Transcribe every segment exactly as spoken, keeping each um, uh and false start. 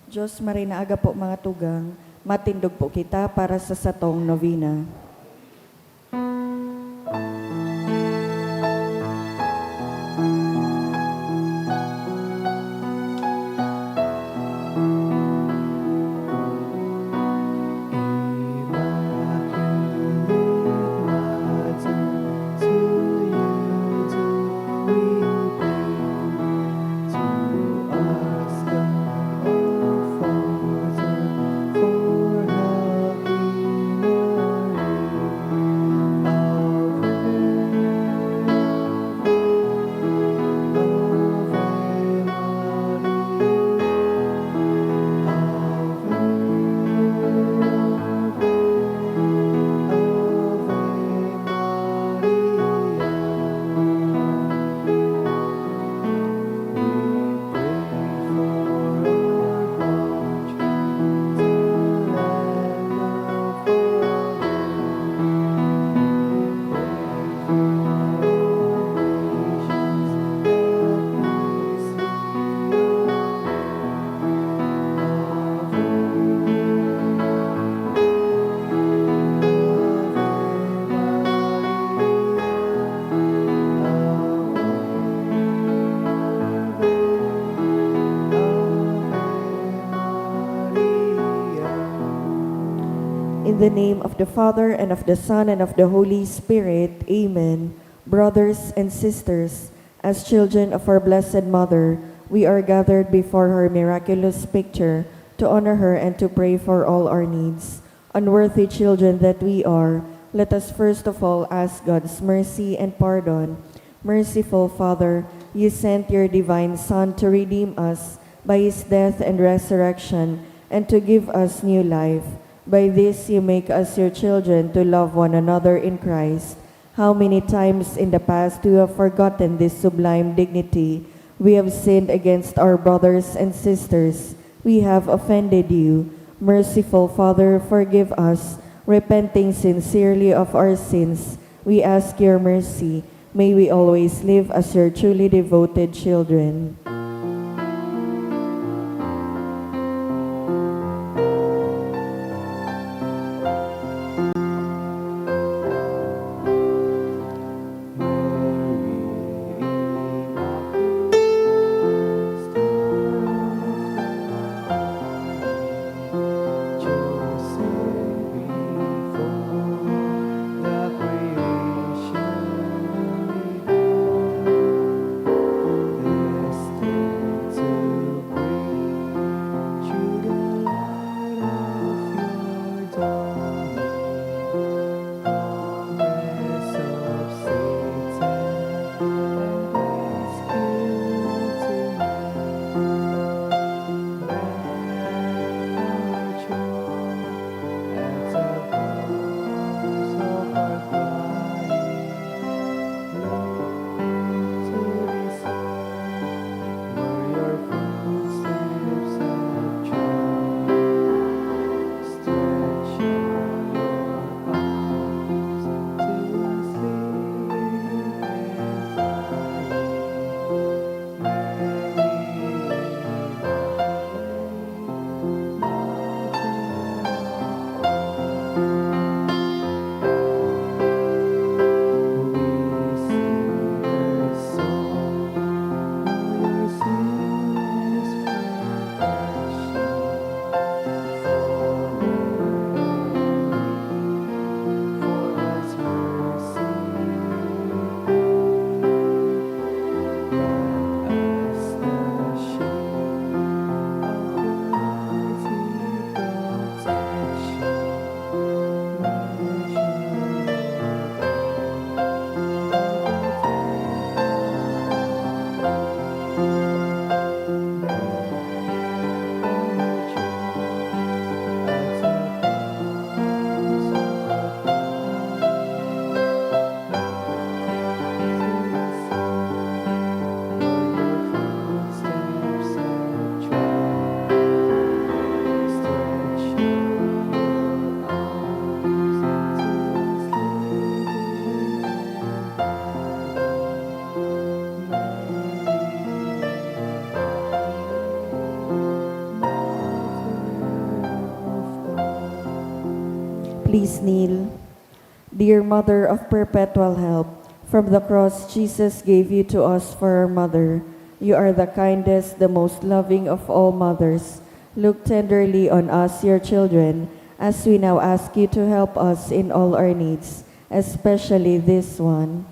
Diyos, maray na aga po, mga tugang. Matindog po kita para sa satong novena. In the name of the Father, and of the Son, and of the Holy Spirit. Amen. Brothers and sisters, as children of our Blessed Mother, we are gathered before her miraculous picture to honor her and to pray for all our needs. Unworthy children that we are, let us first of all ask God's mercy and pardon. Merciful Father, you sent your divine Son to redeem us by his death and resurrection and to give us new life. By this you make us your children to love one another in Christ. How many times in the past we have forgotten this sublime dignity? We have sinned against our brothers and sisters. We have offended you. Merciful Father, forgive us. Repenting sincerely of our sins, we ask your mercy. May we always live as your truly devoted children. Please kneel. Dear Mother of Perpetual Help, from the cross Jesus gave you to us for our mother. You are the kindest, the most loving of all mothers. Look tenderly on us, your children, as we now ask you to help us in all our needs, especially this one.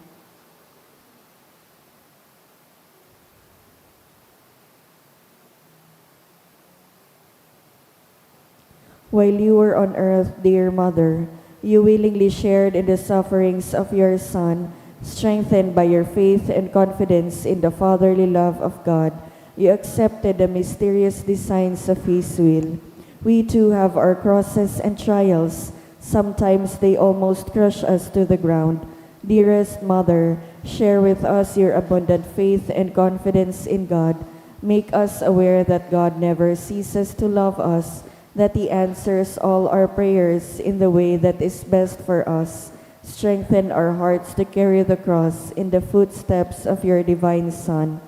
While you were on earth, dear Mother, you willingly shared in the sufferings of your Son. Strengthened by your faith and confidence in the fatherly love of God, you accepted the mysterious designs of His will. We too have our crosses and trials. Sometimes they almost crush us to the ground. Dearest Mother, share with us your abundant faith and confidence in God. Make us aware that God never ceases to love us, that He answers all our prayers in the way that is best for us. Strengthen our hearts to carry the cross in the footsteps of your divine Son.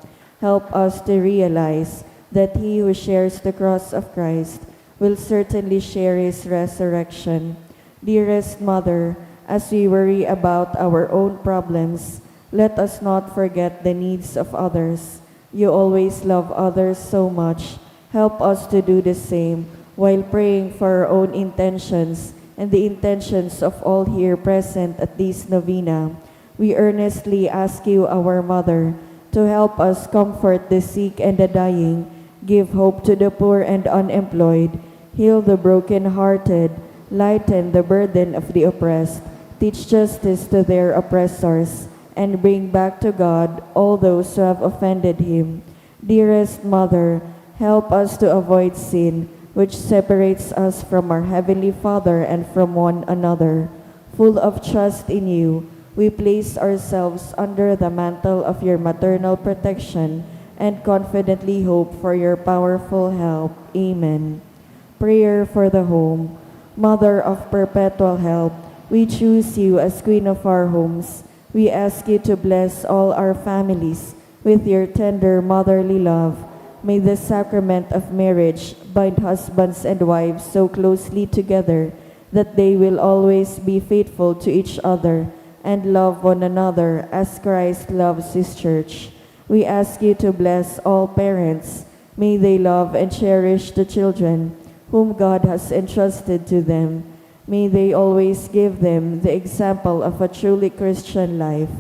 Help us to realize that he who shares the cross of Christ will certainly share his resurrection. Dearest Mother, as we worry about our own problems, let us not forget the needs of others. You always love others so much. Help us to do the same while praying for our own intentions and the intentions of all here present at this novena. We earnestly ask you, our Mother, to help us comfort the sick and the dying, give hope to the poor and unemployed, heal the broken-hearted, lighten the burden of the oppressed, teach justice to their oppressors, and bring back to God all those who have offended Him. Dearest Mother, help us to avoid sin, which separates us from our Heavenly Father and from one another. Full of trust in you, we place ourselves under the mantle of your maternal protection and confidently hope for your powerful help. Amen. Prayer for the Home. Mother of Perpetual Help, we choose you as Queen of our homes. We ask you to bless all our families with your tender motherly love. May the sacrament of marriage bind husbands and wives so closely together that they will always be faithful to each other and love one another as Christ loves His church. We ask you to bless all parents. May they love and cherish the children whom God has entrusted to them. May they always give them the example of a truly Christian life.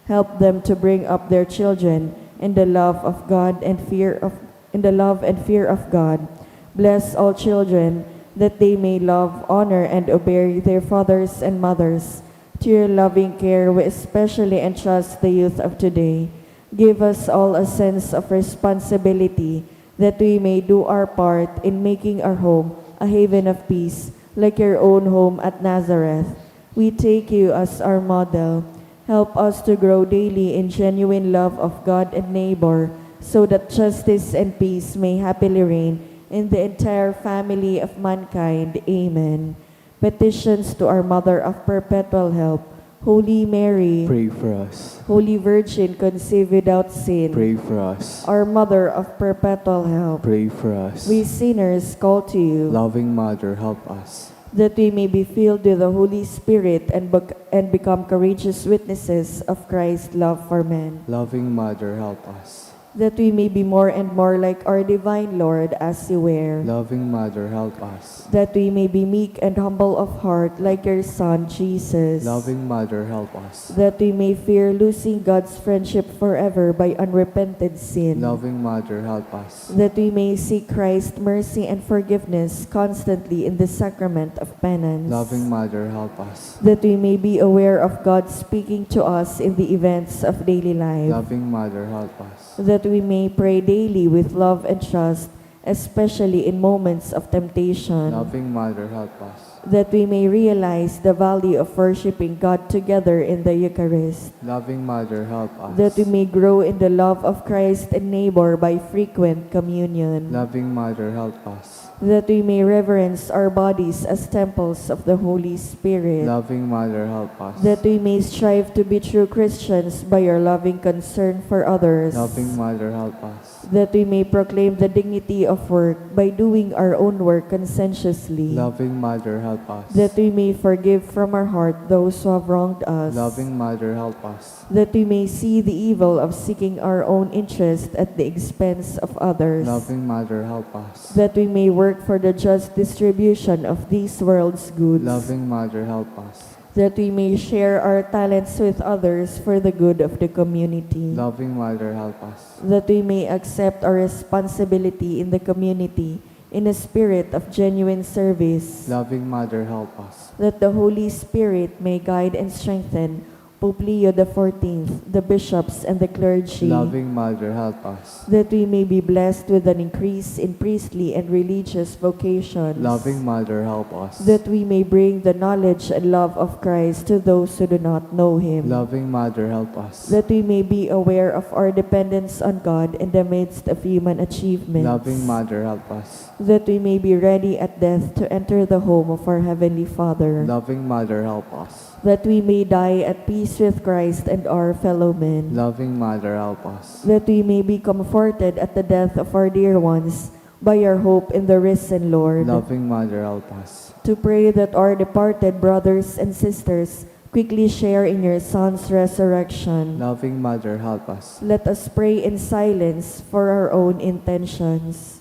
Help them to bring up their children in the love of God and fear of, in the love and fear of God. Bless all children that they may love, honor, and obey their fathers and mothers. To your loving care, we especially entrust the youth of today. Give us all a sense of responsibility that we may do our part in making our home a haven of peace, like your own home at Nazareth. We take you as our model. Help us to grow daily in genuine love of God and neighbor, so that justice and peace may happily reign in the entire family of mankind. Amen. Petitions to our Mother of Perpetual Help. Holy Mary, pray for us. Holy Virgin conceived without sin, pray for us. Our Mother of Perpetual Help, pray for us. We sinners call to you. Loving Mother, help us. That we may be filled with the Holy Spirit and bec-, and become courageous witnesses of Christ's love for men. Loving Mother, help us. That we may be more and more like our divine Lord as you were. Loving Mother, help us. That we may be meek and humble of heart like your Son, Jesus. Loving Mother, help us. That we may fear losing God's friendship forever by unrepented sin. Loving Mother, help us. That we may seek Christ's mercy and forgiveness constantly in the sacrament of penance. Loving Mother, help us. That we may be aware of God speaking to us in the events of daily life. Loving Mother, help us. That we may pray daily with love and trust, especially in moments of temptation. Loving Mother, help us. That we may realize the value of worshiping God together in the Eucharist. Loving Mother, help us. That we may grow in the love of Christ and neighbor by frequent communion. Loving Mother, help us. That we may reverence our bodies as temples of the Holy Spirit. Loving Mother, help us. That we may strive to be true Christians by our loving concern for others. Loving Mother, help us. That we may proclaim the dignity of work by doing our own work conscientiously. Loving Mother, help us. That we may forgive from our heart those who have wronged us. Loving Mother, help us. That we may see the evil of seeking our own interest at the expense of others. Loving Mother, help us. That we may work for the just distribution of this world's goods. Loving Mother, help us. That we may share our talents with others for the good of the community. Loving Mother, help us. That we may accept our responsibility in the community in a spirit of genuine service. Loving Mother, help us. That the Holy Spirit may guide and strengthen Pope Leo the fourteenth, the bishops, and the clergy. Loving Mother, help us. That we may be blessed with an increase in priestly and religious vocations. Loving Mother, help us. That we may bring the knowledge and love of Christ to those who do not know Him. Loving Mother, help us. That we may be aware of our dependence on God in the midst of human achievements. Loving Mother, help us. That we may be ready at death to enter the home of our Heavenly Father. Loving Mother, help us. That we may die at peace with Christ and our fellow men. Loving Mother, help us. That we may be comforted at the death of our dear ones by our hope in the risen Lord. Loving Mother, help us. To pray that our departed brothers and sisters quickly share in your Son's resurrection. Loving Mother, help us. Let us pray in silence for our own intentions.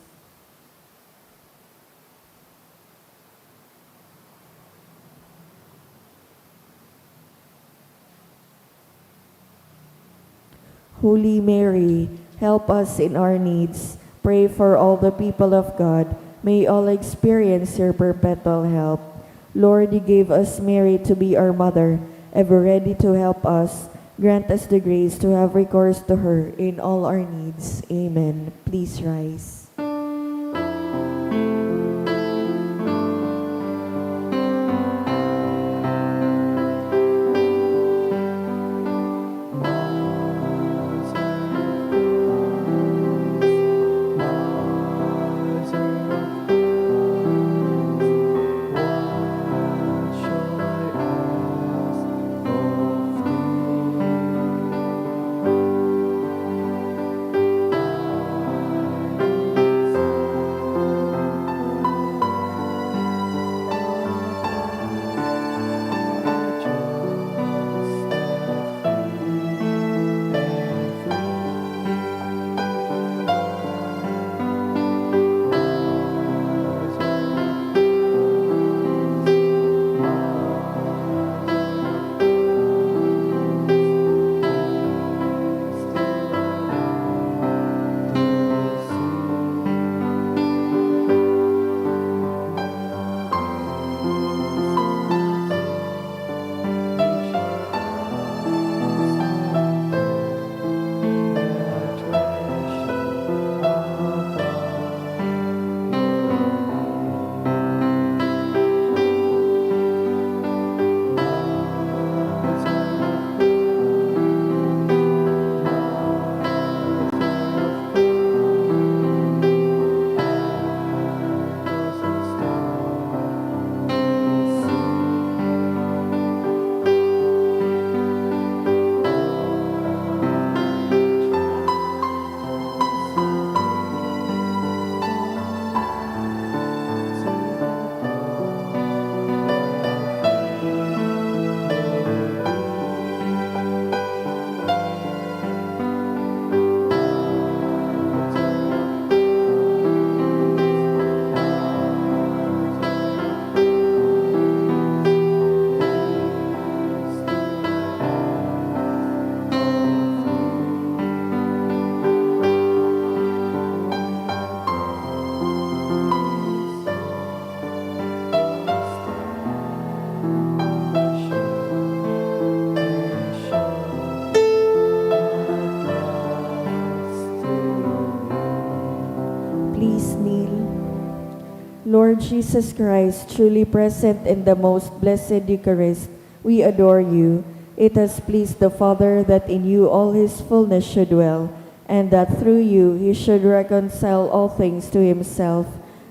Holy Mary, help us in our needs. Pray for all the people of God. May all experience your perpetual help. Lord, you gave us Mary to be our mother, ever ready to help us. Grant us the grace to have recourse to her in all our needs. Amen. Please rise. Please kneel. Lord Jesus Christ, truly present in the most blessed Eucharist, we adore you. It has pleased the Father that in you all his fullness should dwell, and that through you he should reconcile all things to himself.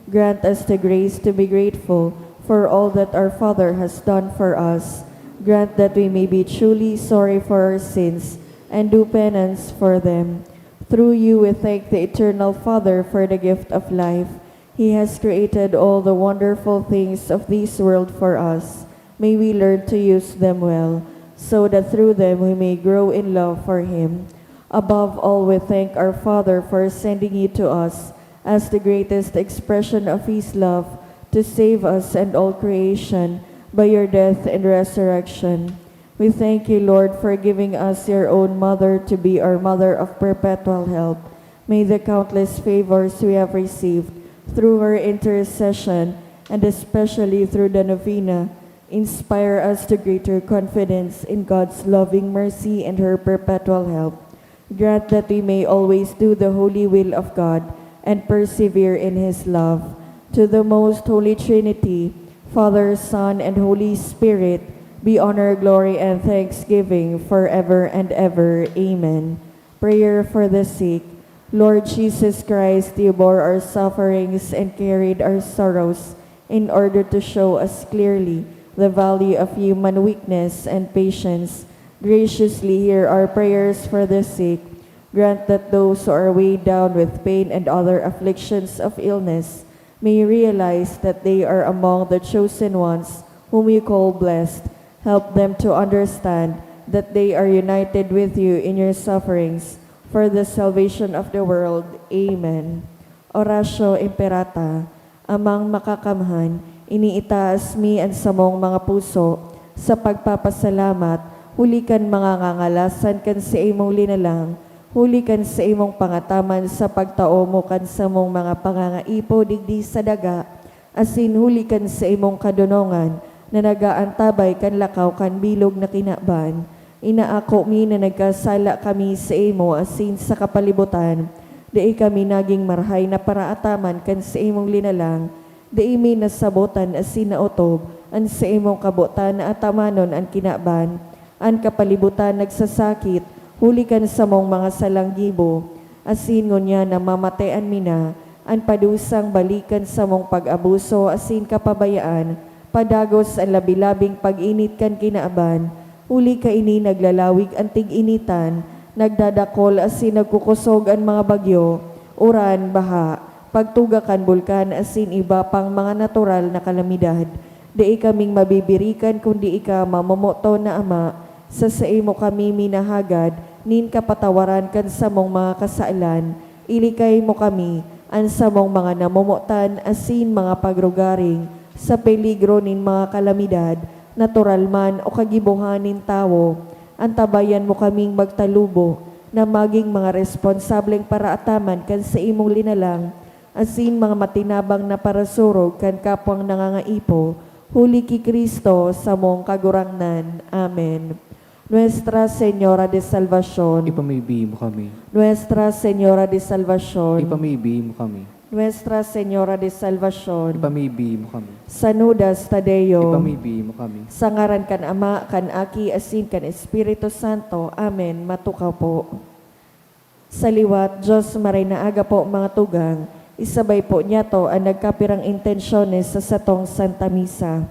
Grant us the grace to be grateful for all that our Father has done for us. Grant that we may be truly sorry for our sins and do penance for them. Through you, we thank the Eternal Father for the gift of life. He has created all the wonderful things of this world for us. May we learn to use them well, so that through them we may grow in love for Him. Above all, we thank our Father for sending you to us as the greatest expression of His love to save us and all creation by your death and resurrection. We thank you, Lord, for giving us your own mother to be our mother of perpetual help. May the countless favors we have received through her intercession, and especially through the novena, inspire us to greater confidence in God's loving mercy and her perpetual help. Grant that we may always do the holy will of God and persevere in His love. To the most holy Trinity, Father, Son, and Holy Spirit, be honor, glory, and thanksgiving forever and ever. Amen. Prayer for the sick. Lord Jesus Christ, you bore our sufferings and carried our sorrows in order to show us clearly the value of human weakness and patience. Graciously hear our prayers for the sick. Grant that those who are weighed down with pain and other afflictions of illness may realize that they are among the chosen ones whom you call blessed. Help them to understand that they are united with you in your sufferings for the salvation of the world. Amen. Oratio Imperata. Amang Makakamhan, iniitaas mi an samong mga puso sa pagpapasalamat huli kan mga ngangalasan kan saimong linalang, huli kan saimong pangataman sa pagtao mo kan samong mga pangangaipo digdi sa daga, asin huli kan saimong kadonongan na nag-aantabay kan lakaw kan bilog na kinaban. Inaako mi na nagkasala kami saimo asin sa kapalibutan. Dai kami nagin marahay na paraataman kan saimong linalang. Dai mi nasabotan asin naotob an saimong kabotan na atamanon an kinaban. An kapalibutan nagsasakit huli kan samong mga salang gibo, asin ngunyan namamatean mi na an padusang balik kan samong pag-abuso asin kapabayaan, padagos an labi-labing pag-init kan kinaban, huli kaini naglalawig an tig-initan, nagdadakol asin nagkukosog an mga bagyo, uran, baha, pagtuga kan bulkan asin iba pang mga natural na kalamidad. Dai kaming mabibirikan kundi ika, mamomoton na Ama, sa saimo kami minahagad nin kapatawaran kan samong mga kasalan. Ilikay mo kami, an samong mga namomotan asin mga pagrugaring, sa peligro nin mga kalamidad, natural man o kagibohan nin tawo. Antabayan mo kaming magtalubo na magin mga responsableng paraataman kan saimong linalang, asin mga matinabang na parasurog kan kapwang nangangaipo, huli ki Cristo, samong Kagurangnan. Amen. Nuestra Señora de Salvacion. Ipamibi mo kami. Nuestra Señora de Salvacion. Ipamibi mo kami. Nuestra Señora de Salvacion. Ipamibi mo kami. San Judas Tadeo. Ipamibi mo kami. Sa ngaran kan Ama, kan Aki, asin kan Espiritu Santo. Amen. Matukaw po. Sa liwat, Diyos, maray na aga po, mga tugang, isabay po niyato an nagkapirang intensyones sa satong Santa Misa.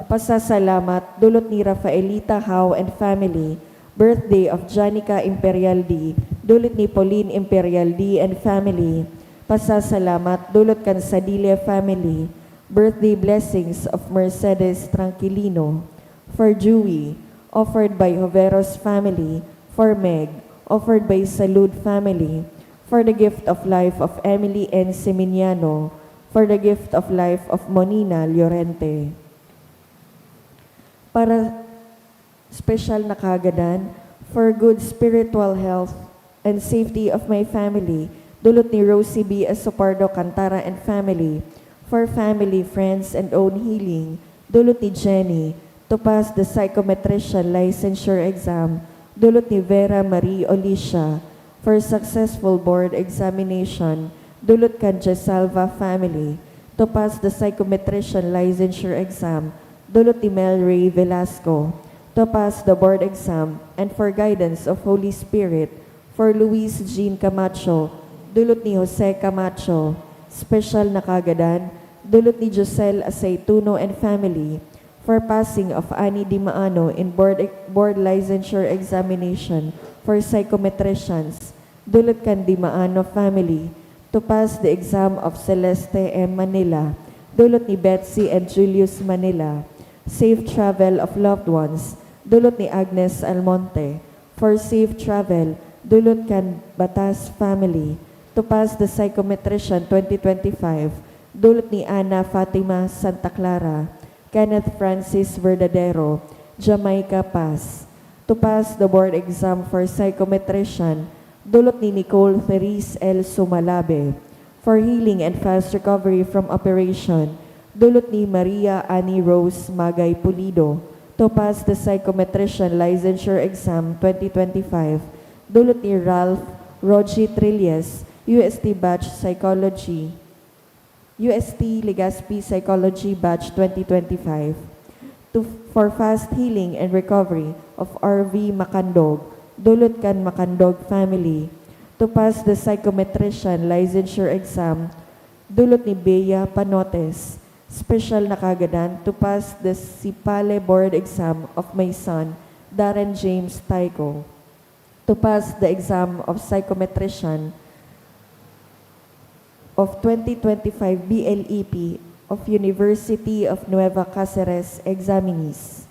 Pasasalamat, dulot ni Rafaelita Howe and family, birthday of Janica Imperial D, dulot ni Pauline Imperial D and family. Pasasalamat, dulot kan Sadile family, birthday blessings of Mercedes Tranquilino. For Joey, offered by Joveros family. For Meg, offered by Salud family. For the gift of life of Emily N Siminiano. For the gift of life of Monina Llorente. Para special na kahagadan, for good spiritual health and safety of my family, dulot ni Rosie B Esopardo Cantara and family. For family, friends, and own healing, dulot ni Jenny, to pass the psychometrician licensure exam, dulot ni Vera Marie Olicia. For successful board examination, dulot kan Jesalva family, to pass the psychometrician licensure exam, dulot ni Mel Ray Velasco, to pass the board exam, and for guidance of Holy Spirit, for Luis Jean Camacho, dulot ni Jose Camacho. Special na kahagadan, Dulot ni Josel Aceituno and family for passing of Annie Dimaano in board, board licensure examination for psychometricians. Dulot kan Dimaano family to pass the exam of Celeste M. Manila. Dulot ni Betsy and Julius Manila. Safe travel of loved ones. Dulot ni Agnes Almonte. For safe travel, dulot kan Batas family. To pass the psychometrician twenty twenty-five, dulot ni Ana Fatima Santa Clara, Kenneth Francis Verdadero, Jamaica Pass. To pass the board exam for psychometrician, dulot ni Nicole Therese L. Sumalabe. For healing and fast recovery from operation, dulot ni Maria Annie Rose Magay Pulido. To pass the psychometrician licensure exam twenty twenty-five, dulot ni Ralph Rogie Trilles, U S T Batch Psychology, U S T Legazpi Psychology Batch twenty twenty-five. To, for fast healing and recovery of R V Macandog, dulot kan Macandog family. To pass the psychometrician licensure exam, dulot ni Bea Panotes. Special na kagadan to pass the Sipale Board Exam of my son, Darren James Taico. To pass the exam of psychometrician of twenty twenty-five B L E P of University of Nueva Caceres examinees.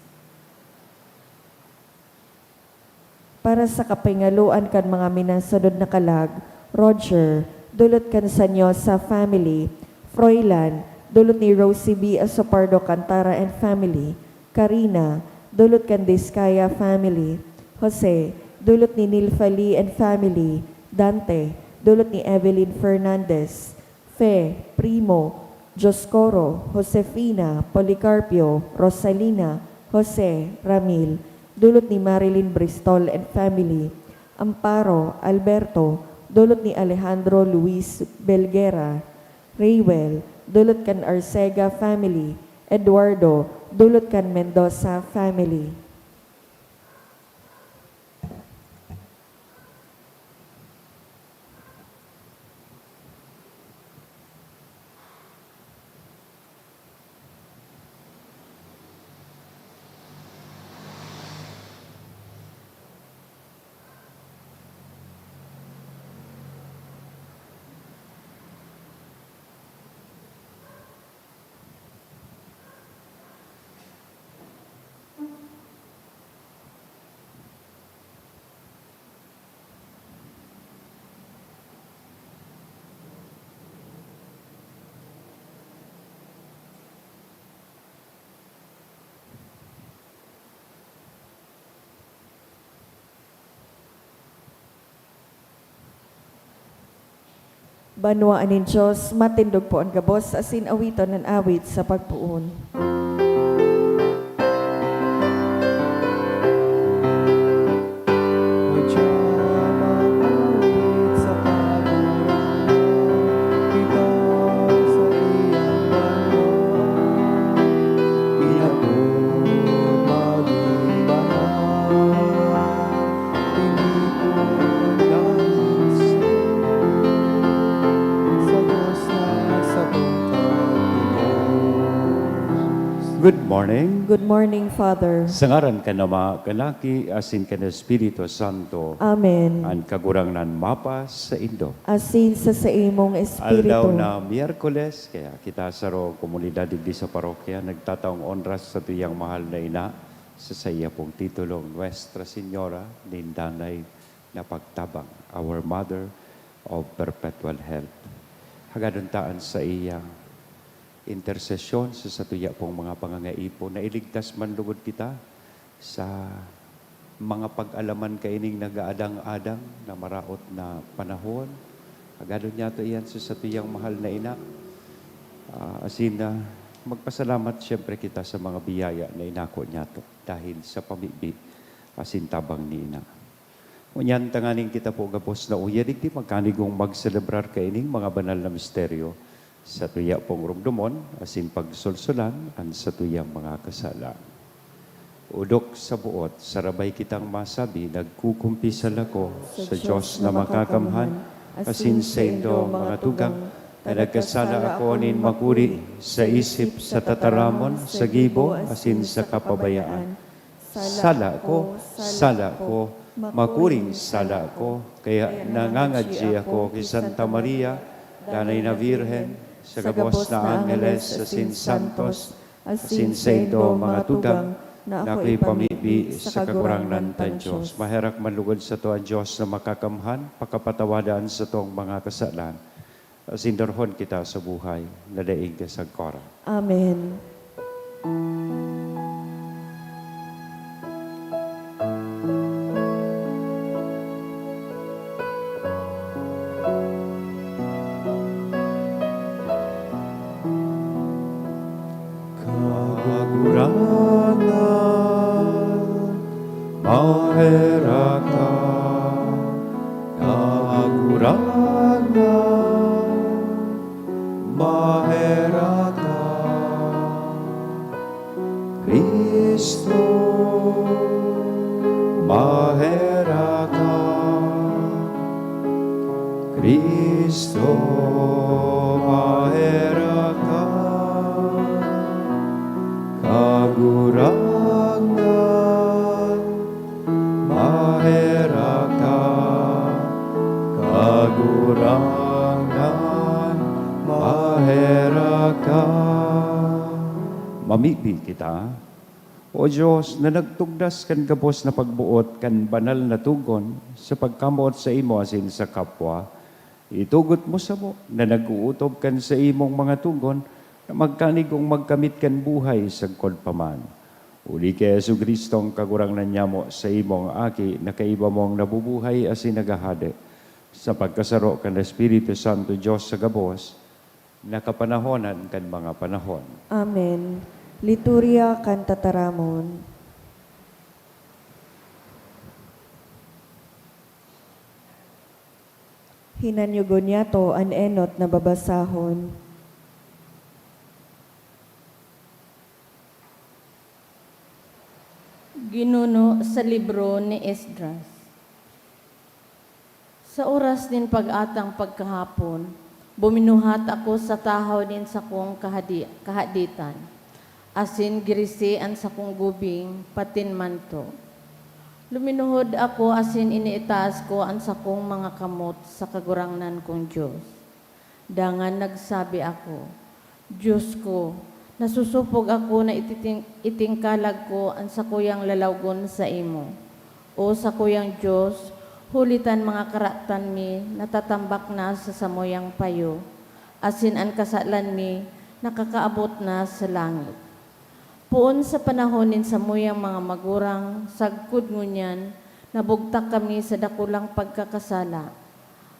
Para sa kapingaloan kan mga minasunod na kalag, Roger, dulot kan Sanyosa family, Froilan, dulot ni Rosie B. Asopardo Cantara and family, Karina, dulot kan Discaya family, Jose, dulot ni Nilfa Lee and family, Dante, dulot ni Evelyn Fernandez, Fe, Primo, Dioscoro, Josefina, Policarpio, Rosalina, Jose, Ramil, dulot ni Marilyn Bristol and family, Amparo, Alberto, dulot ni Alejandro Luis Belguera, Rayuel, dulot kan Arcega family, Eduardo, dulot kan Mendoza family. Banwaan nin Dios, matindog po an gabos asin awiton an awit sa pagpoon. Good morning. Good morning, Father. Sa ngaran kan Ama, kan Aki, asin kan Espiritu Santo. Amen. An Kagurangnan mapa saindo. Asin sa saimong espiritu. Aldaw na Miyerkules, kaya kita sa komunidad digdi sa parokya nagtataong onra sa satuyang mahal na ina sa saiya pong titulong Nuestra Señora nin Danay na Pagtabang, Our Mother of Perpetual Help. Hagadon ta an saiyang intersesyon sa satuya pong mga pangangaipo na iligtas man lugod kita sa mga pag-alaman kaining nag-aadang-adang na maraot na panahon. Hagadon niyato iyan sa satuyang mahal na ina. Ah, asin, ah, magpasalamat siyempre kita sa mga biyaya na inako niyato dahil sa pamibi asin tabang ni ina. Ngunyan, tanganing kita po gabos na uya digdi, magkanigong magselebrar kaining mga banal na misteryo, satuya pong rumdomon, asin pagsulsulan an satuyang mga kasala. Odok sa buot, sarabay kitang masabi, nagkukumpisal ako sa Dios na makakamhan, asin saindo, mga tugang, Ta nagkasala ako nin makuri sa isip, sa tataramon, sa gibo, asin sa kapabayaan. Sala ko, sala ko, makuring sala ko. Kaya nangangadyi ako ki Santa Maria, danay na Birhen, sa gabos na angheles asin santos, asin saindo, mga tugang, na ako ipamibi sa Kagurangnan tang Dios. Maherak man lugod sato an Dios na Makakamhan, pakapatawadan satong mga kasalan. Asin durhon kita sa buhay na daing kasagkoran. Amen. Kagurangnan, maherak ka. Kagurangnan, maherak ka. Cristo, maherak ka. Cristo, maherak ka. Kagurangnan, maherak ka. Kagurangnan, maherak ka. Mamibi kita. O Dios, na nagtugdas kan gabos na pagboot kan banal na togon sa pagkamoot saimo asin sa kapwa, itugot mo samo na nag-ootob kan saimong mga togon na magkanigong magkamit kan buhay sagkod pa man. Huli ki Jesu-Cristong Kagurangnan nyamo, saimong Aki na kaiba mong nabubuhay asin naghahade, sa pagkasaro kan Espiritu Santo, Dios sa gabos, na kapanahonan kan mga panahon. Amen. Liturya kan Tataramon. Hinanyugon niyato an enot na babasahon. Ginuno sa libro ni Esdras. Sa oras nin pag-atang pagkahapon, buminuhat ako sa tahaw nin sakong kahadi-, kahaditan, asin girisi an sakong gubing patin manto. Luminuhod ako asin iniitaas ko an sakong mga kamot sa Kagurangnan kong Dios. Dangan nagsabi ako, "Dios ko, nasusupog ako na ititing-, itingkalag ko an sakuyang lalawgon saimo, O sakuyang Dios, huli ta an mga karatan mi natatambak na sa samuyang payo, asin an kasalan mi nakakaabot na sa langit." Poon sa panahon nin samuyang mga magurang, sagkod ngunyan, nabugtak kami sa dakulang pagkakasala.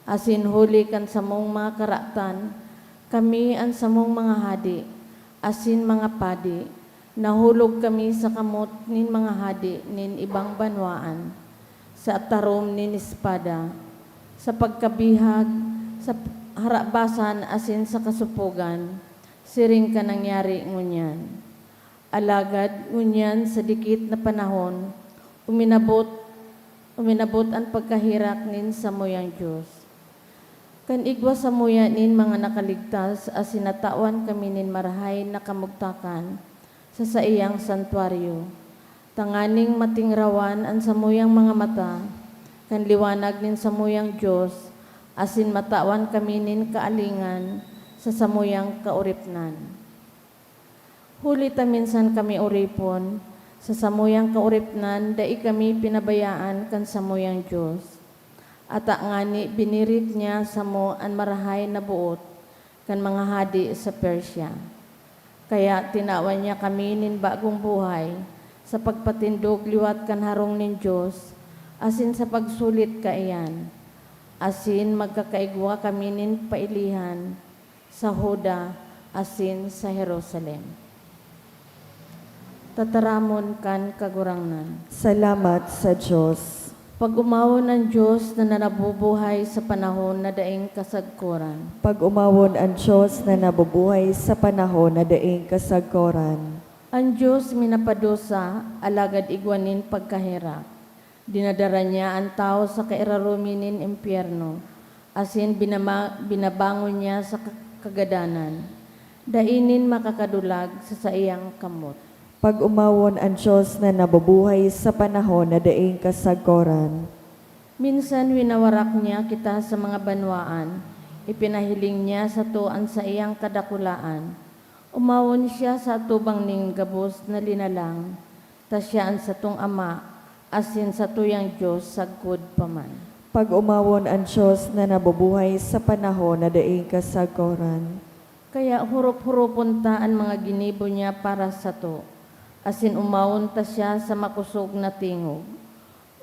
Asin huli kan samong mga karatan, kami an samong mga hade asin mga padi, nahulog kami sa kamot nin mga hade nin ibang banwaan, sa atarom nin espada, sa pagkabihag, sa harabasan asin sa kasupogan, siring kan nangyari ngunyan. Alagad ngunyan sa dikit na panahon, uminabot, uminabot an pagkaherak nin samuyang Dios. Kan igwa samuya nin mga nakaligtas asin natawan kami nin marahay na kamugtakan sa saiyang santuaryo, tanganing matingrawan an samuyang mga mata kan liwanag nin samuyang Dios, asin matawan kami nin kaalingan sa samuyang kaoripnan. Huli ta minsan kami oripon, sa samuyang kaoripnan dai kami pinabayaan kan samuyang Dios. Ata ngani binirit niya samo an marahay na boot kan mga hade sa Persia. Kaya tinawan niya kami nin bagong buhay sa pagpatindog liwat kan harong nin Dios asin sa pagsulit kaiyan, asin magkakaigwa kami nin pailihan sa Juda asin sa Jerusalem. Tataramon kan Kagurangnan. Salamat sa Dios. Pag-omawon an Dios na nabubuhay sa panahon na daing kasagkoran. Pag-omawon an Dios na nabubuhay sa panahon na daing kasagkoran. An Dios minapadusa, alagad igwa nin pagkaherak. Dinadara niya an tawo sa kairaromi nin impyerno, asin binama-, binabangon niya sa ka-, kagadanan, dai nin makakadulag sa saiyang kamot. Pag-omawon an Dios na nabubuhay sa panahon na daing kasagkoran. Minsan winawarak niya kita sa mga banwaan, ipinahiling niya sato an saiyang kadakulaan. Omawon siya sa atubang nin gabos na linalang, ta siya an satong Ama, asin satuyang Dios sagkod pa man. Pag-omawon an Dios na nabubuhay sa panahon na daing kasagkoran. Kaya hurop-huropon ta an mga ginibo niya para sato, asin omawon ta siya sa makosog na tingog.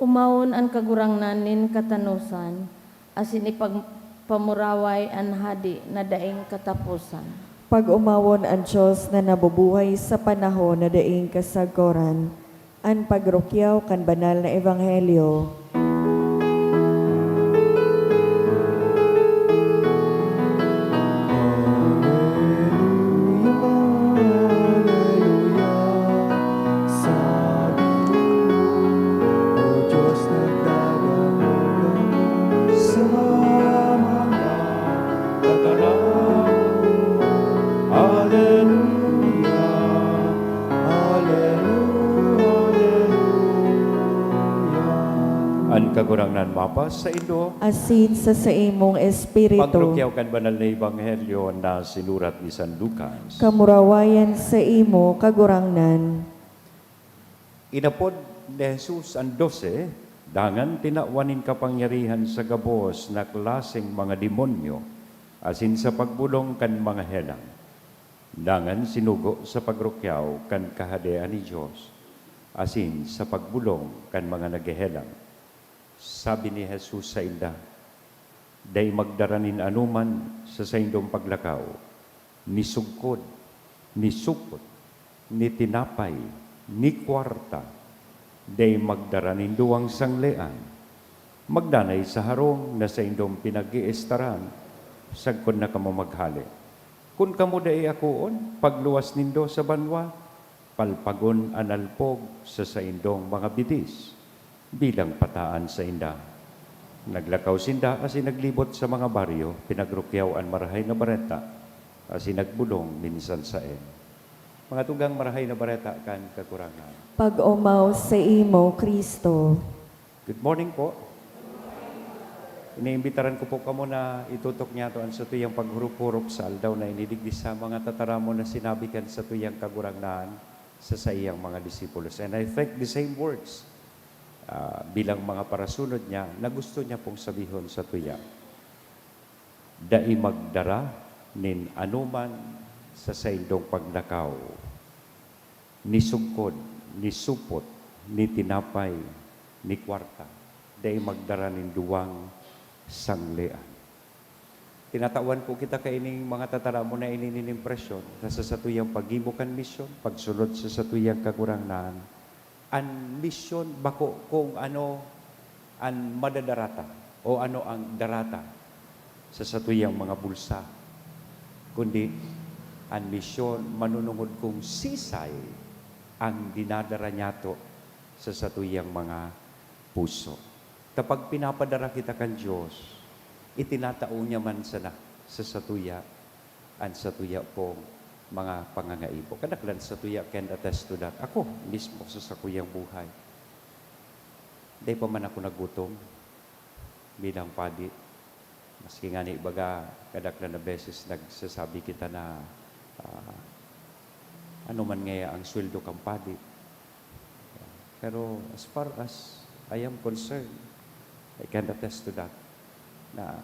Omawon an Kagurangnan nin katanosan, asin ipagpamuraway an hade na daing kataposan. Pag-omawon an Dios na nabubuhay sa panahon na daing kasagkoran, an pagrukyaw kan banal na ebanghelyo. Hallelujah, hallelujah. Sabi mo, O Diyos, nagdadamog sa mga tataram. Hallelujah, hallelujah, hallelujah. An Kagurangnan mapasaindo. Asin sa saimong espiritu. Pagrukyaw kan banal na ebanghelyo na sinurat ni San Lucas. Kamurawayan saimo, Kagurangnan. Inapod ni Jesus an dose, dangan tinawan nin kapangyarihan sa gabos na klaseng mga demonyo asin sa pagbolong kan mga helang. Dangan sinugo sa pagrukyaw kan Kahadean nin Dios asin sa pagbolong kan mga naghehelang. Sabi ni Jesus sainda, "Dai magdara nin anoman sa saindong paglakaw, ni sugkod, ni supot, ni tinapay, ni kwarta. Dai magdara nin duwang sanglean. Magdanay sa harong na saindong pinag-eestaran sagkod na kamo maghale. Kun kamo dai akoon, pagluwas nindo sa banwa, palpagon an alpog sa saindong mga bitis bilang pataan sainda." Naglakaw sinda asin naglibot sa mga baryo, pinagrukyaw an Marahay na Bareta, asin nagbolong minsan saen. Mga tugang, Marahay na Bareta kan Kagurangnan. Pag-omaw saimo, Cristo. Good morning po. Iniimbitaran ko po kamo na itutok niyato an satuyang paghurop-hurop sa aldaw na ini digdi sa mga tataramon na sinabi kan satuyang Kagurangnan sa saiyang mga disipulos. And I think the same words, ah, bilang mga parasunod niya na gusto niya pong sabihon satuya. Dai magdara nin anoman sa saindong paglakaw, ni sugkod, ni supot, ni tinapay, ni kwarta. Dai magdara nin duwang sanglean. Tinatawan po kita kaining mga tataramon na ini nin impresyon na sa satuyang paggibo kan misyon, pagsunod sa satuyang Kagurangnan, an misyon bako kung ano an madadara ta o ano ang dara ta sa satuyang mga bulsa, kundi an misyon manunungod kung sisay ang dinadara niyato sa satuyang mga puso. Ta pag pinapadara kita kan Dios, itinatao niya man sana sa satuya an satuya pong mga pangangaipo. Kadaklan satuya can attest to that. Ako mismo sa sakuyang buhay, dai pa man ako nagutom bilang padi. Maski ngani, baga, kadaklan na beses nagsasabi kita na, ah, "Ano man ngaya ang sweldo kan padi?" Pero as far as I am concerned, I can attest to that, na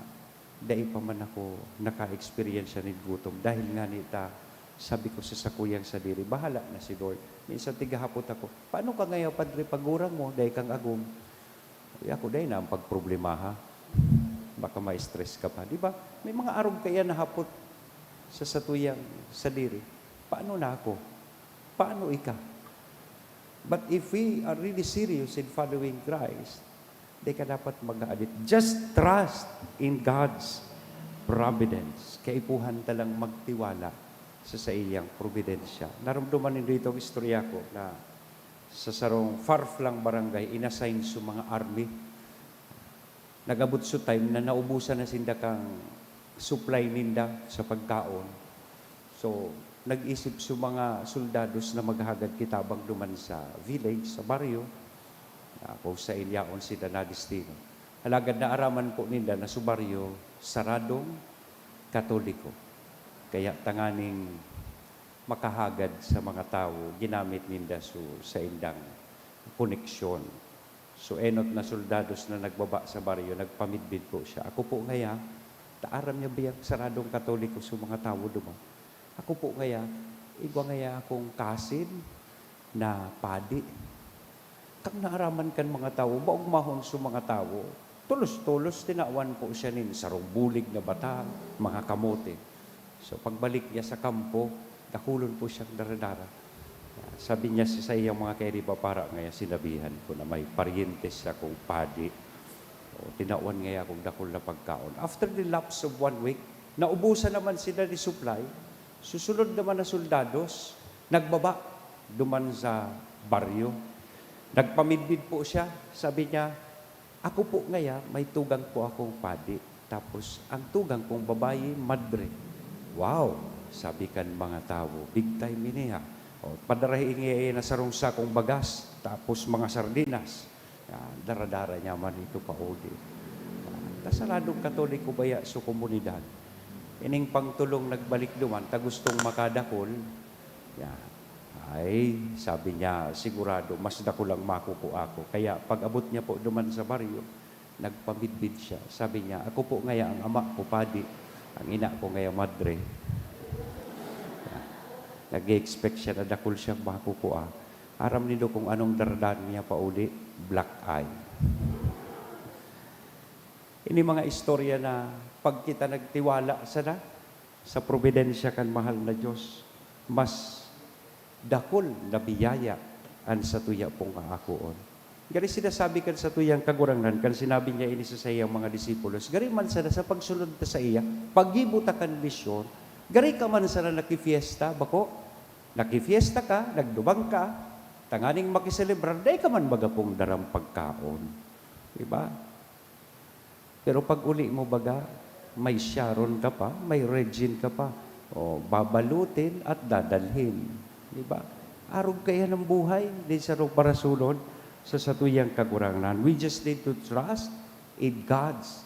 dai pa man ako naka-eksperyensya nin gutom. Dahil ngani ta, sabi ko sa sakuyang sadiri, "Bahala na si Lord." Minsan tigahapot ako, "Paano ka ngaya, Padre, pagurang mo, dai kang agom?" Uy, ako dai na ang pagproblemaha. Baka ma-stress ka pa. Di ba? May mga arog kaya na hapot sa satuyang sadiri. Paano na ako? Paano ika? But if we are really serious in following Christ, di ka dapat mag-aalit. Just trust in God's providence. Kaipuhan ta lang magtiwala sa saiyang providensya. Narumduman nindo itong istorya ko na sa sarong far-flung barangay, inassign sa mga army. Nag-abot sa time na naubusan na sinda kang supply ninda sa pagkaon. So, nag-isip su mga soldados na maghagad kitabang duman sa village, sa baryo, ah, kung saen yaon sinda nadestino. Alagad naaraman po ninda na su baryo saradong Katoliko. Kaya tanganing makahagad sa mga tawo, ginamit ninda su saindang koneksyon. So, enot na soldados na nagbaba sa baryo, nagpamidbid po siya. "Ako po ngaya, ta aram niya biyang saradong Katoliko su mga tawo duman. Ako po ngaya, igwa ngaya akong kasin na padi." Kan naaraman kan mga tawo, maogmahon su mga tawo, tolos-tolos tinawan po siya nin sarong bulig na bata, mga kamote. So, pagbalik niya sa kampo, dakulon po siyang daradara. Sabi niya sa saiyang mga kairibapara, "Ngaya sinabihan ko na may paryentes akong padi. O, tinawan ngaya akong dakul na pagkaon." After the lapse of one week, naubusan naman sila ni supply. Susunod naman na soldados, nagbaba duman sa baryo. Nagpamidbid po siya. Sabi niya, "Ako po ngaya, may tugang po akong padi. Tapos, ang tugang kong babayi, madre." "Wow!" sabi kan mga tawo, "Big time ini, ha. O, padarahi ngaya na sarong sakong bagas, tapos mga sardinas." Yan, daradara niya man ito pauli. Yan. Ta saradong Katoliko baya su komunidad. Ining pangtolong nagbalik duman, ta gustong makadakul. Yan. "Ay," sabi niya, "sigurado, mas dakul ang makukua ko." Kaya pag-abot niya po duman sa baryo, nagpamidbid siya. Sabi niya, "Ako po ngaya ang ama ko, padi. Ang ina ko ngaya, madre." Yan. Nag-expect siya na dakul siyang makukua. Aram nindo kung anong daradara niya pauli? Black eye. Ini mga istorya na pag kita nagtiwala sana sa probidensya kan mahal na Dios, mas dakul na biyaya an satuya pong aakoon. Gari sinasabi kan satuyang Kagurangnan, kan sinabi niya ini sa saiyang mga disipulos, "Gari man sana sa pagsunod ta saiya, paggibo ta kan misyon, gari ka man sana nakifiesta, bako? Nakifiesta ka, nagdumang ka, tanganing makiselebrar, dai ka man baga pong darang pagkaon." Di ba? Pero pag uli mo baga, may Sharon ka pa, may Regine ka pa. O, babalutin at dadalhin. Di ba? Arog kaiyan an buhay, di sarong parasunod sa satuyang Kagurangnan. We just need to trust in God's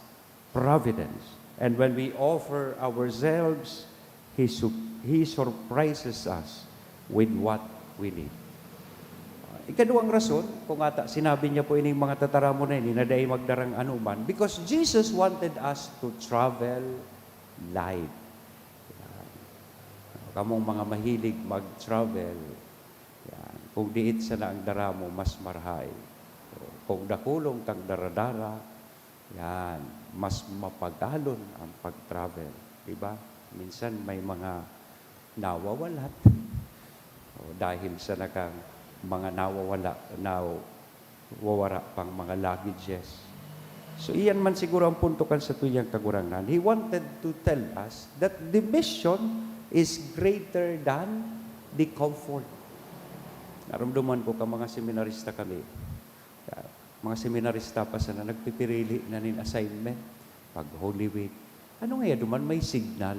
providence. And when we offer ourselves, He su-, He surprises us with what we need. Ikaduwang rason, kung ata sinabi niya po ining mga tataramon na ini na dai magdarang anoman, because Jesus wanted us to travel light. Yan. Kamong mga mahilig mag-travel, yan. Kung diit sana ang dara mo, mas marahay. Kung dakulon kang daradara, yan, mas mapagalon ang pag-travel, di ba? Minsan may mga nawawala. O, dahil sa nakang mga nawawala, nawawara pang mga luggages. So, iyan man siguro ang punto kan satuyang Kagurangnan. He wanted to tell us that the mission is greater than the comfort. Narumduman ko ka mga seminarista kami. Mga seminarista pa sana nagpipirili na nin assignment pag Holy Week. Ano ngaya duman may signal?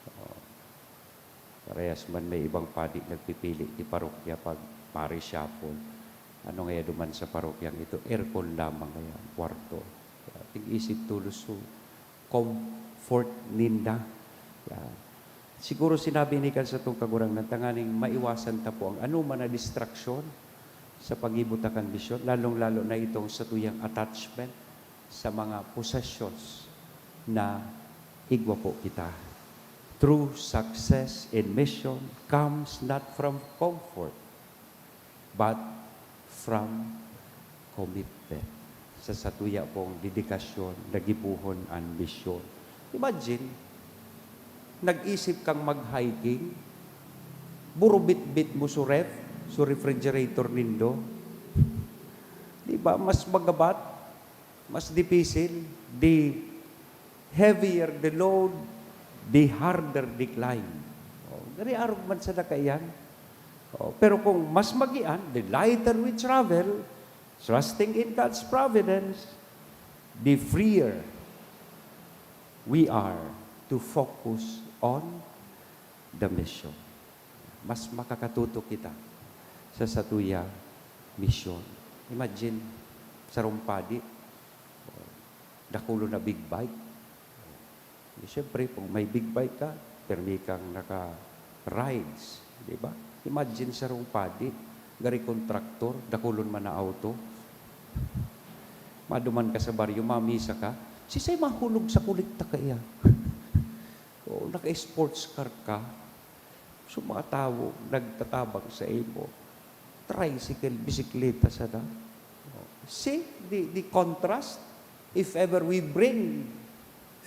Oo. Parehas man may ibang padi nagpipili di parokya pag ma-reshuffle. Ano ngaya duman sa parokyang ito? Aircon lamang ngaya ang kwarto. Kaya tig-isip tolos su comfort ninda. Yan. Siguro sinabi ni kan satong Kagurangnan tanganing maiwasan ta po ang anoman na distraksyon sa paggibo ta kan misyon, lalong-lalo na itong satuyang attachment sa mga possessions na igwa po kita. True success in mission comes not from comfort, but from commitment. Sa satuya pong dedikasyon na gibohon an misyon. Imagine, nag-isip kang mag-hiking, burubitbit mo su ref, su refrigerator nindo. Di ba? Mas magabat, mas dipisil. The heavier the load, the harder the climb. Oh, gari arog man sana kaiyan. Oh, pero kung mas magian, the lighter we travel, trusting in God's providence, the freer We are to focus on the mission. Mas makakatutok kita sa satuya mission. Imagine, sarong padi, dakulon na big bike. Siyempre, kung may big bike ka, permi kang naka-rides, di ba? Imagine sarong padi, gari kontraktor, dakulon man na auto. Maduman ka sa baryo, mamisa ka, sisay mahulog sa kolekta kaya? O naka-sports car ka, so mga tawo nagtatabang sa imo, tricycle, bisikleta sana. See the, the contrast? If ever we bring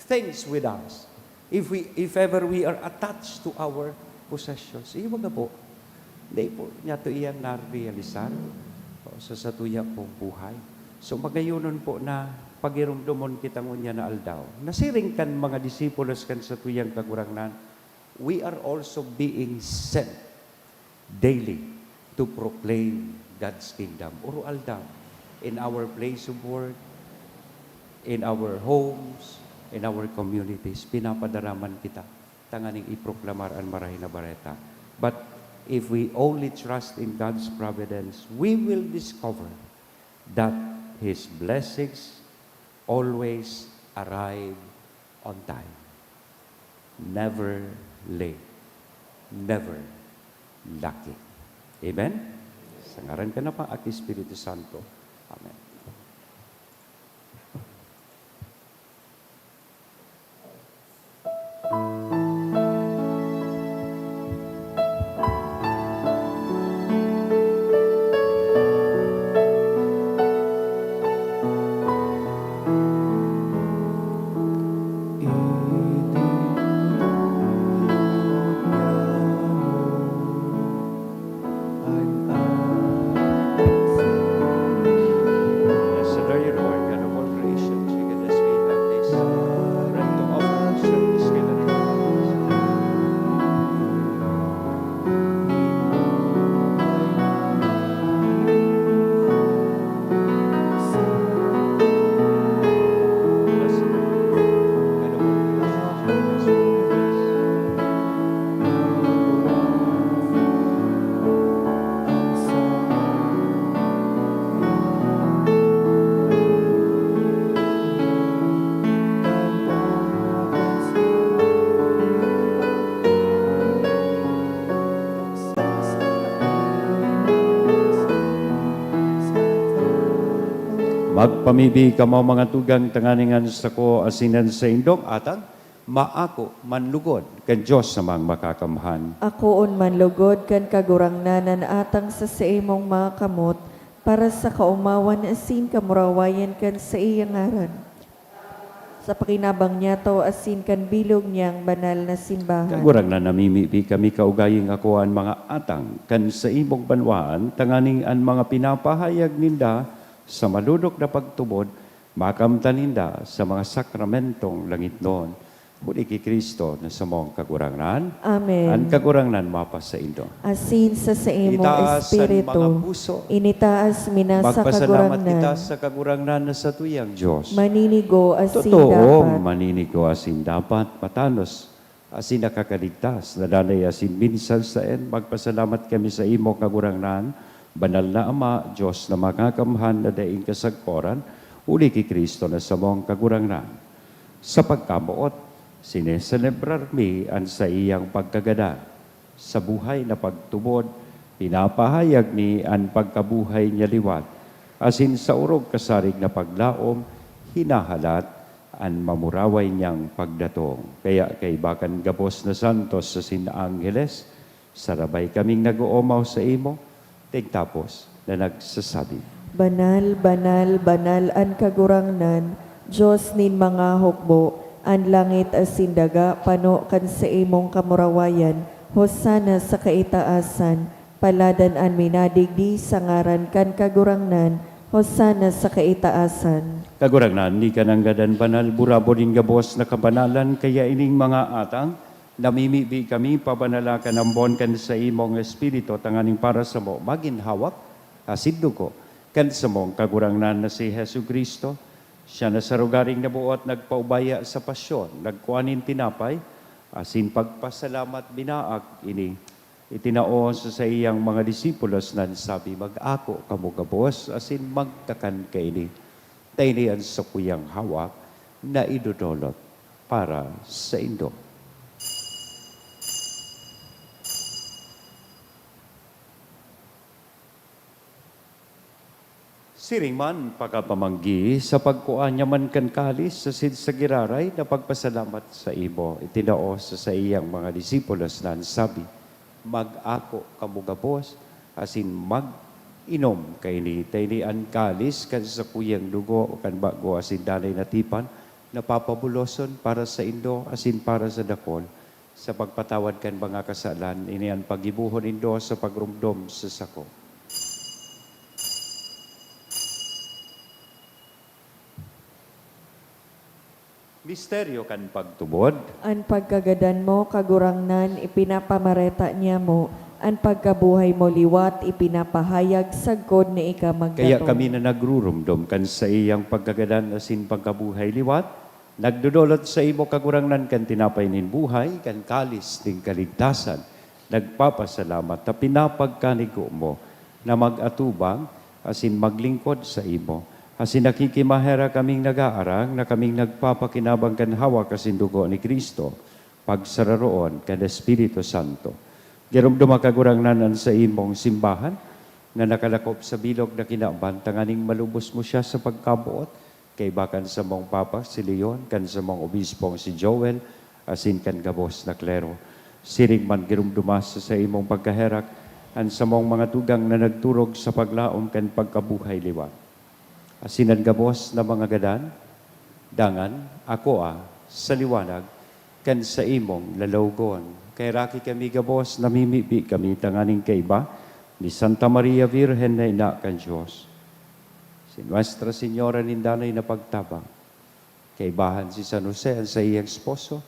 things with us, if we, if ever we are attached to our possessions, iyo baga po, hindi po niya to iyan narealisar, o, sa satuya pong buhay. So, magayonon po na pagiromdomon kita ngunyan na aldaw. Nasiring kan mga disipulos kan satuyang Kagurangnan, we are also being sent daily to proclaim God's kingdom. Oro aldaw, in our place of work, in our homes, in our communities, pinapadaraman kita tanganing iproklamar an Marahay na Bareta. But if we only trust in God's providence, we will discover that His blessings always arrive on time. Never late. Never lacking. Amen? Sa ngaran kan Ama, Aki, Espiritu Santo. Amen. Blessed are you, Lord, God of all creation. Because as we have this breath to offer worship, this gift that you have given us. Magpamibi kamo, mga tugang, tanganing an sako asin an saindong atang maako manlugod kan Dios na Amang Makakamhan. Akoon manlugod kan Kagurangnan an atang sa saimong mga kamot, para sa kaomawan asin kamurawayan kan saiyang ngaran. Sa pakinabang niyato asin kan bilog niyang banal na simbahan. Kagurangnan, namimibi kami kaugayong ako an mga atang kan saimong banwaan, tanganing an mga pinapahayag ninda sa malodok na pagtubod, makamtan ninda sa mga sakramentong langitnon. Huli ki Cristo na samong Kagurangnan. Amen. An Kagurangnan mapasaindo. Asin sa saimong Itaas an espiritu. Mga puso. Initaas mi na sa Magpasalamat Kagurangnan. Kita sa Kagurangnan na satuyang Dios. Maninigo asin Totoo, dapat. Maninigo asin dapat, matanos asin nakakaligtas, na danay asin minsan saen. Magpasalamat kami sa imo, Kagurangnan, Banal na Ama, Dios na Makakamhan na daing kasagkoran, huli ki Cristo na samong Kagurangnan. Sa pagkamoot, sineselebrar mi an saiyang pagkagadan. Sa buhay na pagtubod, pinapahayag mi an pagkabuhay niya liwat, asin sa orog kasarig na paglaom, hinahalat an mamuraway niyang pagdatong. Kaya kaiba kan gabos na santos asin angheles, sarabay kaming nag-oomaw saimo, tigtapos na nagsasabi, "Banal, banal, banal an Kagurangnan, Dios nin mga hukbo, an langit asin daga pano kan saimong kamurawayan. Hosana sa kaitaasan! Paladan an minadigdi sa ngaran kan Kagurangnan! Hosana sa kaitaasan!" Kagurangnan, ika nanggad an banal, burabod nin gabos na kabanalan, kaya ining mga atang, namimibi kami, pabanala kan ambon kan saimong Espiritu, tanganing para samo magin hawak asin dugo kan samong Kagurangnan na si Jesu-Cristo. Siya na sa rogaring nabuot nagpaubaya sa pasyon, nagkua nin tinapay, asin pagpasalamat binaak ini, itinao sa saiyang mga disipulos na nagsabi, "Mag-ako kamo gabos asin magkakan kaini, ta ini an sakuyang hawak na idodolot para saindo." Siring man, pakapamanggi, sa pagkua niya man kan kalis asin sa giraray na pagpasalamat sa imo, itinao sa saiyang mga disipulos na nagsabi, "Mag-ako kamo gabos asin mag-inom kaini, ta ini an kalis kan sakuyang dugo kan bago asin danay na tipan, na papabuloson para saindo asin para sa dakul, sa pagpatawad kan mga kasalan. Ini an paggibohon nindo sa pagromdom sa sako." Misteryo kan pagtubod. An pagkagadan mo, Kagurangnan, ipinapamareta niamo, an pagkabuhay mo liwat ipinapahayag sagkod na ika magdatong. Kaya kami na nagruromdom kan saiyang pagkagadan asin pagkabuhay liwat, nagdodolot saimo, Kagurangnan, kan tinapay nin buhay, kan kalis nin kaligtasan, nagpapasalamat ta pinapagkanigo mo na mag-atubang asin maglingkod saimo. Asin nakikimaherak kaming nag-aarang na kaming nagpapakinabang kan hawak asin dugo ni Cristo, pagsararoon kan Espiritu Santo. Giromdoma, Kagurangnan, an saimong simbahan na nakalakop sa bilog na kinaban, tanganing malubos mo siya sa pagkaboot, kaiba kan samong Papa si Leon, kan samong Obispong si Joel, asin kan gabos na klero. Siring man, giromdoma sa saimong pagkaherak an samong mga tugang na nagturog sa paglaom kan pagkabuhay liwat. Asin an gabos na mga gadan, dangan, akoa sa liwanag kan saimong lalawogon. Kaheraki kami gabos, namimibi kami tanganing kaiba ni Santa Maria Virgen na ina kan Dios, si Nuestra Señora nin Danay na Pagtabang, kaibahan si San Jose, an saiyang esposo,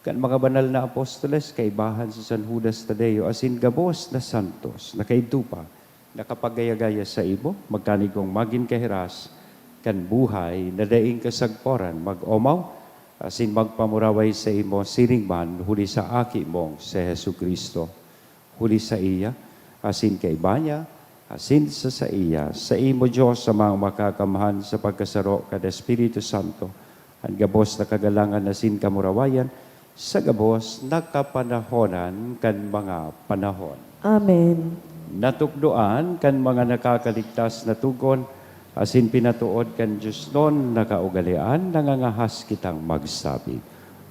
kan mga banal na apostoles, kaibahan si San Judas Tadeo, asin gabos na santos na kaidto pa nakapagaya-gaya saimo, magkanigong magin kahiras kan buhay na daing kasagporan, mag-omaw asin magpamuraway saimo siring man huli sa Aki mong si Jesu-Cristo. Huli saiya, asin kaiba niya, asin sa saiya, saimo, Dios, sa mga makakamhan sa pagkasaro kan Espiritu Santo, an gabos na kagalangan asin kamurawayan, sa gabos na kapanahonan kan mga panahon. Amen. Natukdoan kan mga nakakaligtas na togon, asin pinatood kan Dios non na kaugalean, nangangahas kitang magsabi,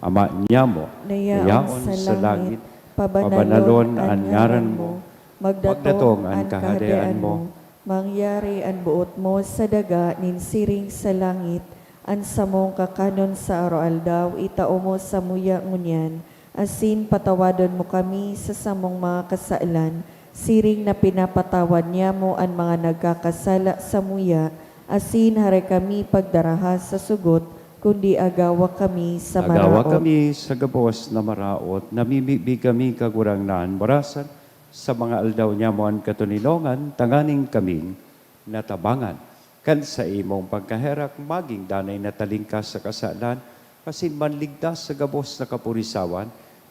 Ama niamo, na yaon sa langit, pabanalon an ngaran mo, magdatong an Kahadean mo, mangyari an boot mo sa daga nin siring sa langit. An samong kakanon sa aroaldaw itao mo samuya ngunyan, asin patawadon mo kami sa samong mga kasalan, siring na pinapatawad niamo an mga nagkakasala samuya, asin hare kami pagdaraha sa sugot, kundi agawa kami sa maraot. Agawa kami sa gabos na maraot, namimibi kami, Kagurangnan, marasan sa mga aldaw niamo an katoninongan, tanganing kaming natabangan kan saimong pagkaherak, magin danay na talingkas sa kasalan, asin manligtas sa gabos na kapurisawan,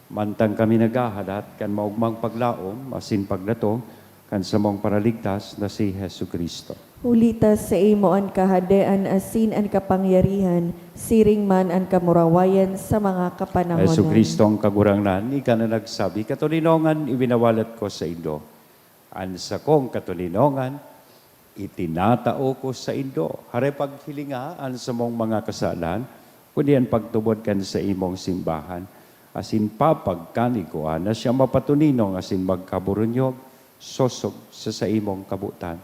mantang kami naghahalat kan maogmang paglaom asin pagdatong kan samong Paraligtas na si Jesu-Cristo. Huli ta saimo an kahadean asin an kapangyarihan, siring man an kamurawayan sa mga kapanahonan. Jesu-Cristo ang Kagurangnan, ika na nagsabi, "Katoninongan iwinawalat ko saindo, an sakong katoninongan itinatao ko saindo." Hare, paghilinga an samong mga kasalan, kundi an pagtubod kan saimong simbahan, asin papagkanigua na siya mapatoninong asin magkaburunyog, sosog sa saimong kabotan.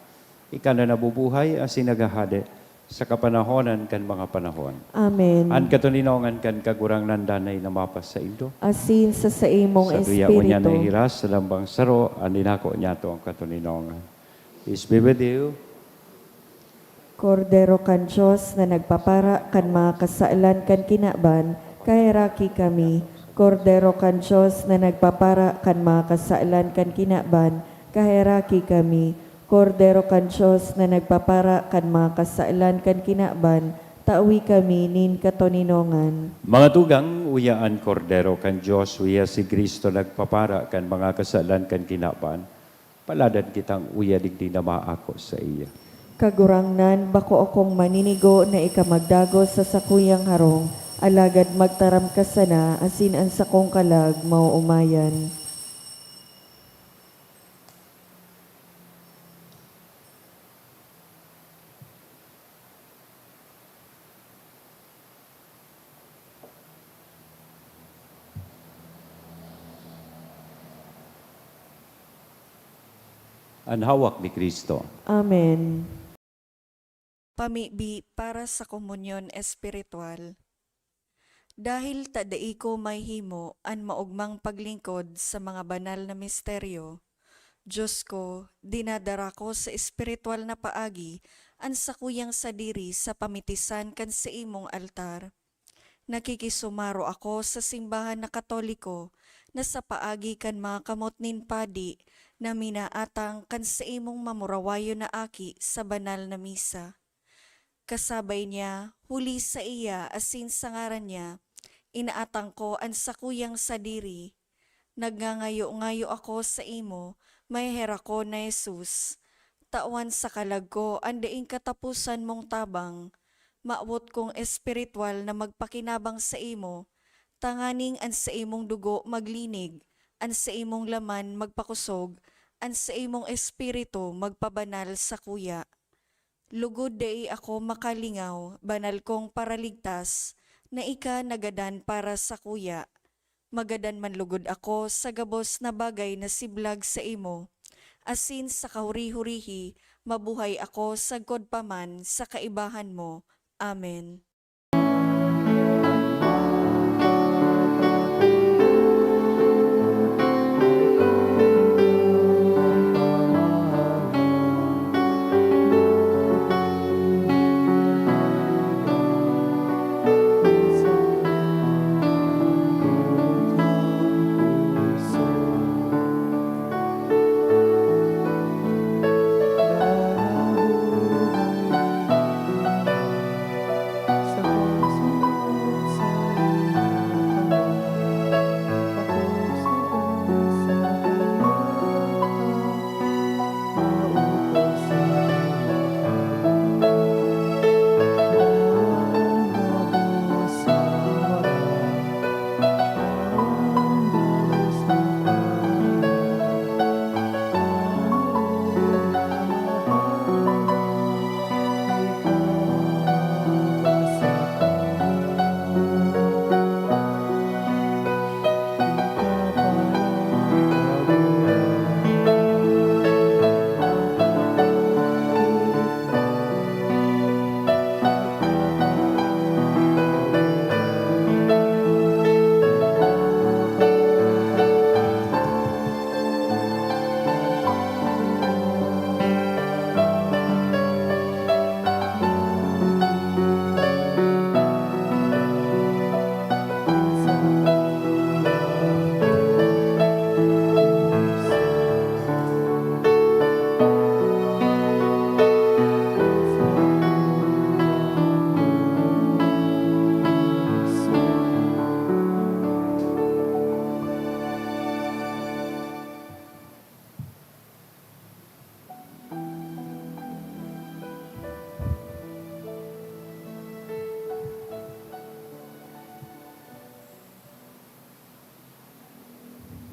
Ika na nabubuhay asin naghahade sa kapanahonan kan mga panahon. Amen. An katoninongan kan Kagurangnan danay na mapasaindo. Asin sa saimong espiritu. Sa duya ngunyan naihiras sa lambang saro an inako niyatong katoninongan. Peace be with you. Kordero kan Dios na nagpapara kan mga kasalan kan kinaban, kaheraki kami. Kordero kan Dios na nagpapara kan mga kasalan kan kinaban, kaheraki kami. Kordero kan Dios na nagpapara kan mga kasalan kan kinaban, Tawi kami nin katoninongan. Mga tugang, uya an Kordero kan Dios, uya si Cristo nagpapara kan mga kasalan kan kinaban. Paladan kitang uya digdi na maako saiya. Kagurangnan, bako akong maninigo na ika magdagos sa sakuyang harong, alagad magtaram ka sana asin an sakong kalag maoomayan. An hawak ni Cristo. Amen. Pamibi para sa komunyon espiritual. Dahil ta dai ko mahimo an maogmang paglingkod sa mga banal na misteryo, Diyos ko, dinadara ko sa espiritual na paagi an sakuyang sadiri sa pamitisan kan saimong altar. Nakikisumaro ako sa simbahan na Katoliko na sa paagi kan mga kamot nin padi na minaatang kan saimong mamurawayon na aki sa banal na misa. Kasabay niya, huli saiya asin sa ngaran niya, inaatang ko an sakuyang sadiri. Nagngangayo-ngayo ako saimo, maheherakon na Jesus. Tawan sa kalag ko an daing kataposan mong tabang. Mawot kong espiritual na magpakinabang saimo, tanganing an saimong dugo maglinig, an saimong laman magpakosog, an saimong espiritu magpabanal sakuya. Lugod dai ako makalingaw, banal kong Paraligtas, na ika nagadan para sakuya. Magadan man lugod ako sa gabos na bagay na siblag saimo, asin sa kahuri-hurihi mabuhay ako sagkod pa man sa kaibahan mo. Amen.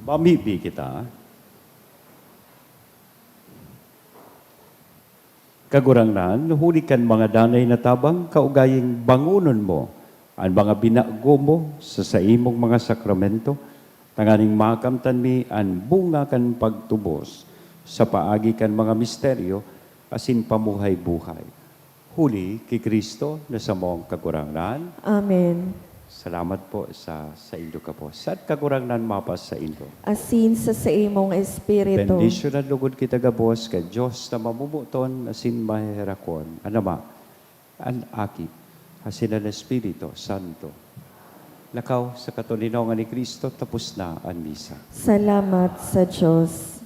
Mamibi kita. Kagurangnan, huli kan mga danay na tabang, kaugaying bangonon mo an mga binago mo sa saimong mga sakramento, tanganing makamtan mi an bunga kan pagtubos sa paagi kan mga misteryo asin pamuhay-buhay. Huli ki Cristo na samong Kagurangnan. Amen. Salamat po sa saindo gabos. At Kagurangnan mapasaindo. Asin sa saimong espiritu. Bendisyonan lugod kita gabos kan Dios na mamomoton asin maheherakon, an Ama, an Aki, asin an Espiritu Santo. Lakaw sa katoninongan ni Cristo, tapos na an misa. Salamat sa Dios.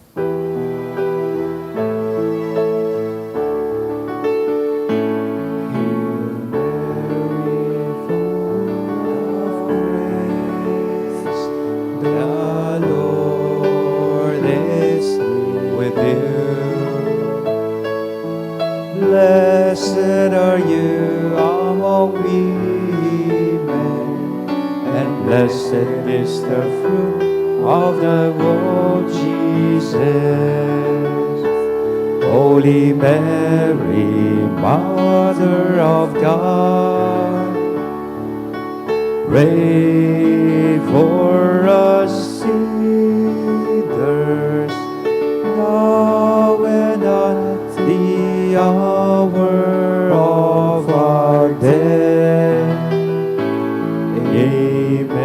Blessed is the fruit of the womb, Jesus. Holy Mary, Mother of God, pray for us sinners, now and at the hour of our death. Amen.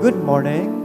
Good morning.